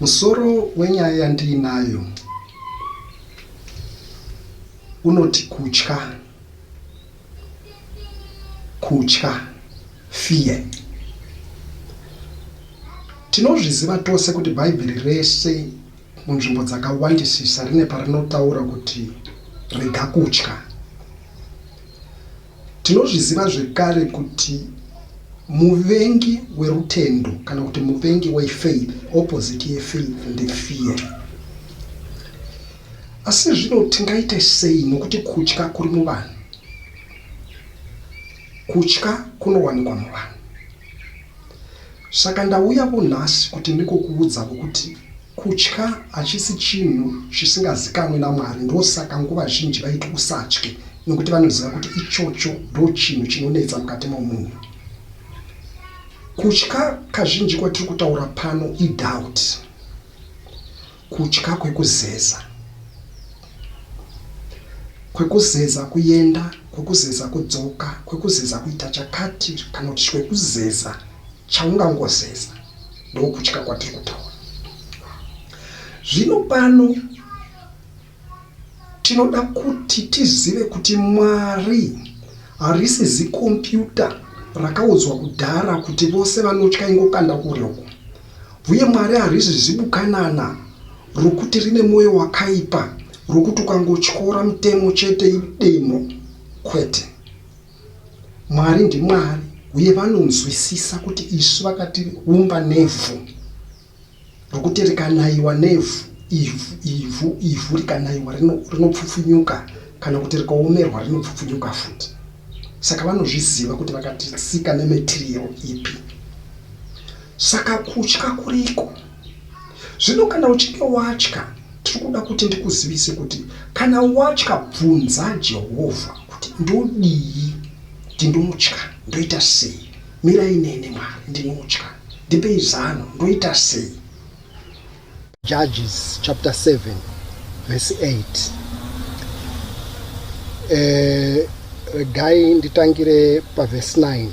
Musoro wenyaya yandiinayo unoti kutya, kutya, fear. Tinozviziva tose kuti Bhaibheri rese munzvimbo dzakawandisisa rine parinotaura kuti rega kutya. Tinozviziva zvekare kuti muvengi werutendo kana kuti muvengi wefaith, opposite yefaith ndefear. Asi zvino tingaite sei nokuti kutya kuri muvanhu? Kutya kunowanikwa muvanhu. Saka ndauyavo nhasi kuti ndingokuudzavo kuti kutya hachisi chinhu chisingazikanwi naMwari ndosaka nguva zhinji vaiti usatye nokuti vanoziva kuti ichocho ndochinhu chinonetsa mukati momunhu. Kutya kazhinji kwatiri kutaura pano idoubt. Kutya kwekuzeza. Kwekuzeza kuenda, kwekuzeza kudzoka, kwekuzeza kuita chakati kana kuti kwekuzeza chaungangozeza. Ndokutya kwatiri kutaura. Zvino pano Tinoda kuti tizive kuti Mwari harisi zikombiyuta rakaudzwa kudhara kuti vose vanotya ingokanda kure uko. Vuye Mwari harisi zibukanana rokuti rine moyo wakaipa rokuti ukangotyora mutemo chete idemo. Kwete. Mwari ndiMwari uye vanonzwisisa kuti isu vakatiumba nevhu. Rokuti rikanaiwa nevhu, ivhu, ivhu, ivhu rikanaiwa rino, rinopfupfunyuka kana kuti rikaomerwa rinopfupfunyuka futi. Saka vanozviziva kuti vakatitsika nematerial ipi. Saka kutya kuriko. Zvino kana uchinge watya, tiri kuda kuti ndikuzivise kuti kana watya bvunza Jehovha kuti ndodii, ndinotya, ndoita sei? Mirai neni Mwari, ndinotya. Ndipei zano, ndoita sei? Judges chapter 7 verse 8. Eh, regai nditangire pavhesi 9.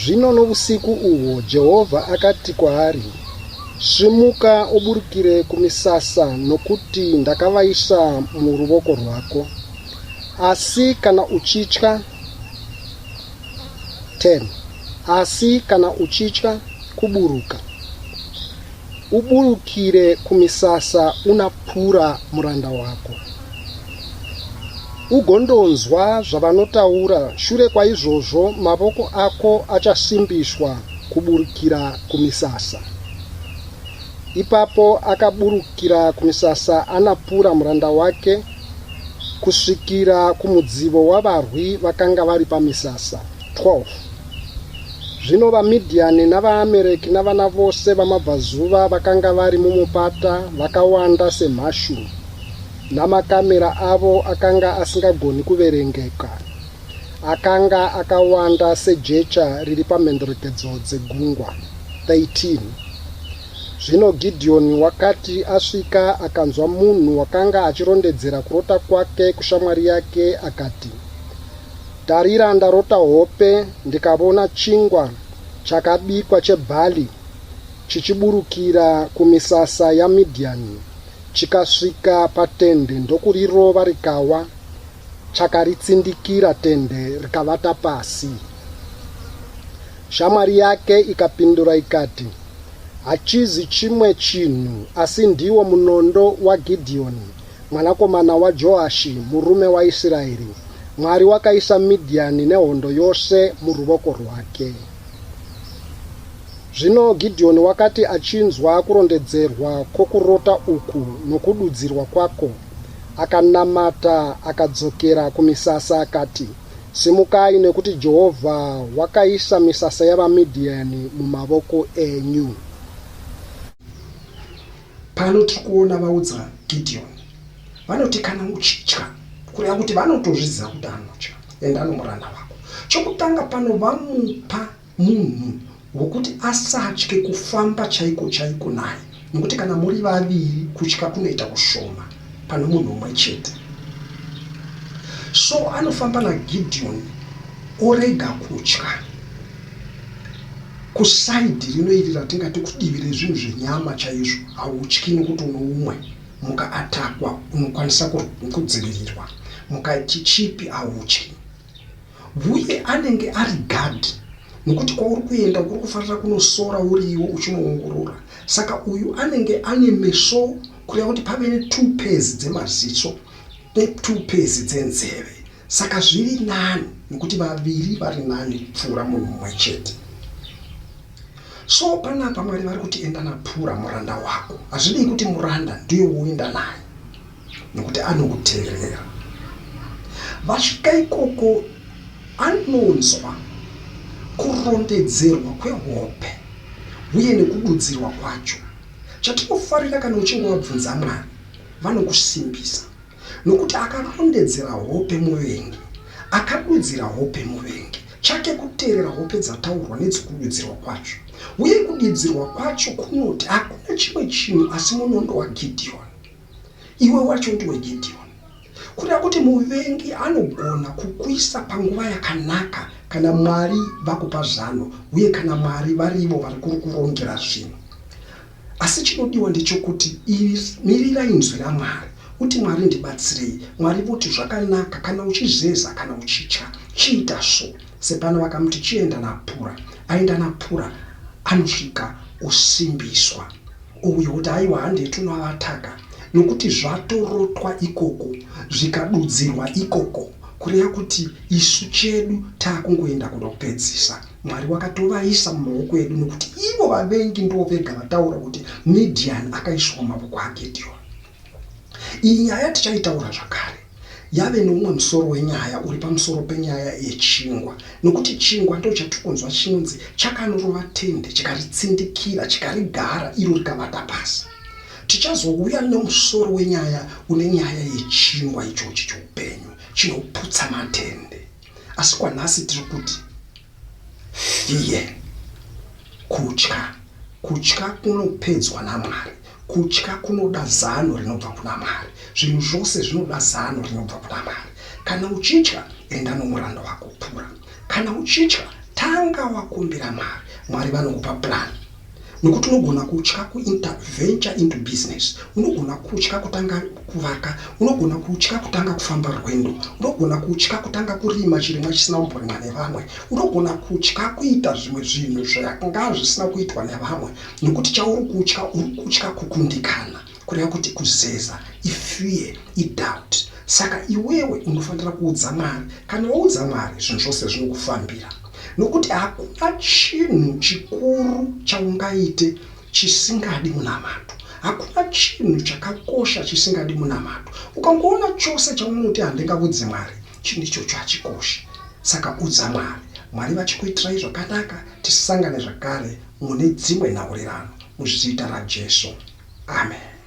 Zvino novusiku uhwo Jehovha akati kwaari, Simuka uburukire kumisasa, nokuti ndakavaisa muruvoko rwako. Asi kana uchitya, 10 asi kana uchitya kuburuka, uburukire kumisasa una Pura muranda wako, ugondonzwa zvavanotaura. Shure kwaizvozvo mavoko ako achasimbiswa kuburukira kumisasa. Ipapo akaburukira kumisasa ana Pura muranda wake kusvikira kumudzivo wavarwi vakanga vari pamisasa. 12 Zvino vaMidhiani navaAmereki navana vose vamabvazuva vakanga vari mumupata vakawanda semhashu, namakamera avo akanga asingagoni kuverengeka, akanga akawanda sejecha riri pamhenderekedzo dzegungwa. 13 Zvino Gidheoni wakati asvika akanzwa munhu wakanga achirondedzera kurota kwake kushamwari yake, akati, Tarira, ndarota hope, ndikavona chingwa chakabikwa chebhali chichiburukira kumisasa yaMidhiani, chikasvika patende ndokurirova rikawa, chakaritsindikira tende rikavata pasi. Shamwari yake ikapindura ikati, Hachizi chimwe chinhu asi ndiwo munondo waGidheoni mwanakomana waJoashi, murume waIsraeri. Mwari wakaisa Midhiani nehondo yose muruvoko rwake. Zvino Gidheoni wakati achinzwa kurondedzerwa kwokurota uku nokududzirwa kwako, akanamata akadzokera kumisasa akati, Simukai, nekuti Jehovha wakaisa misasa yavaMidhiani mumavoko enyu. Pano tiri kuona vaudza Gidheoni, vanoti kana uchitya, kureva kuti vanotozviziva kuti anotya, enda nomuranda wako. Chokutanga pano vamupa munhu wokuti asatye kufamba chaiko chaiko naye, nokuti kana muri vaviri kutya kunoita kushoma pane munhu umwe chete. So anofamba naGidheoni orega kutya. Kusaidhi rino iri ratingati kudivi rezvinhu zvenyama chaizvo hautyi nokuti unoumwe. Mukaatakwa unokwanisa kudzivirirwa. Mukaiti chipi hautyi. Uye anenge ari guard nokuti kwauri kuenda uri kufanira kunosora uriwo uchinoongorora. Saka uyu anenge ane meso kureva kuti pave netwo pairs dzemaziso netwo pairs dzenzeve. Saka zviri nani nokuti vaviri vari nani kupfuura munhu mumwe chete. So panapa Mwari vari kuti enda naPura muranda wako. Hazvidii kuti muranda ndiye woenda naye nokuti anokuteerera. Vasvika ikoko anonzwa kurondedzerwa kwehope uye nekududzirwa kwacho. Chatinofarira kana uchinge wabvunza Mwari vanokusimbisa. Nokuti akarondedzera hope muvengi, akadudzira hope muvengi. Chake kuterera hope dzataurwa nedzekududzirwa kwacho. Uye kudidzirwa kwacho kunoti hakuna chimwe chinhu asi munondo waGidheoni. Iwe wacho ndiwe Gidheoni. Kureva kuti muvengi anogona kukuisa panguva yakanaka kana Mwari vakupa zano uye kana Mwari varivo vari kukurongera zvinhu. Asi chinodiwa ndechokuti mirira inzwi raMwari uti Mwari ndibatsirei. Mwari voti zvakanaka kana uchizeza kana uchitya chiita so. Sepano vakamuti chienda naPura. Aenda naPura anosvika osimbiswa. Ouya oti aiwa handei tonoavataka nokuti zvatorotwa ikoko zvikadudzirwa ikoko kureva kuti isu chedu takungoenda kunopedzisa. Mwari wakatovaisa mumaoko edu nokuti ivo vavengi ndivo vega vataura kuti Midian akaiswa mumavoko aGideon. Iyi nyaya tichaitaura zvakare. Yave noumwe musoro wenyaya uri pamusoro penyaya yechingwa nokuti chingwa ndo chatiri kunzwa chinonzi chakanorova tende chikaritsindikira chikarigara iro rikavata pasi. Tichazouya nomusoro wenyaya une nyaya yechingwa ichochi choupenyu chinoputsa matende. Asi kwanhasi tiri kuti fear, kutya. Kutya kunopedzwa naMwari. Kutya kunoda zano rinobva kuna Mwari. Zvinhu zvose zvinoda zano rinobva kuna Mwari. Kana uchitya, enda nomuranda wako Pura. Kana uchitya, tanga wakumbira Mwari. Mwari vanokupa plan. Nokuti unogona kutya kuinter venture into business, unogona kutya kutanga kuvaka, unogona kutya kutanga kufamba rwendo, unogona kutya kutanga kurima chirimwa chisina kumborimwa nevamwe, unogona kutya kuita zvimwe zvinhu zvanga zvisina kuitwa nevamwe, nokuti chauri kutya, uri kutya kukundikana, kureva kuti kuzeza, ifear, idoubt. Saka iwewe unofanira kuudza Mwari. Kana waudza Mwari, zvinhu zvose zvinokufambira. Nokuti hakuna chinhu chikuru chaungaite chisingadi munamato. Hakuna chinhu chakakosha chisingadi munamato. Ukangoona chose chaunoti handingaudzi Mwari, chinhu ichocho hachikoshi. Saka udza Mwari. Mwari vachikuitirai zvakanaka, tisangane zvakare mune dzimwe nhaurirano. Muzita raJesu. Amen.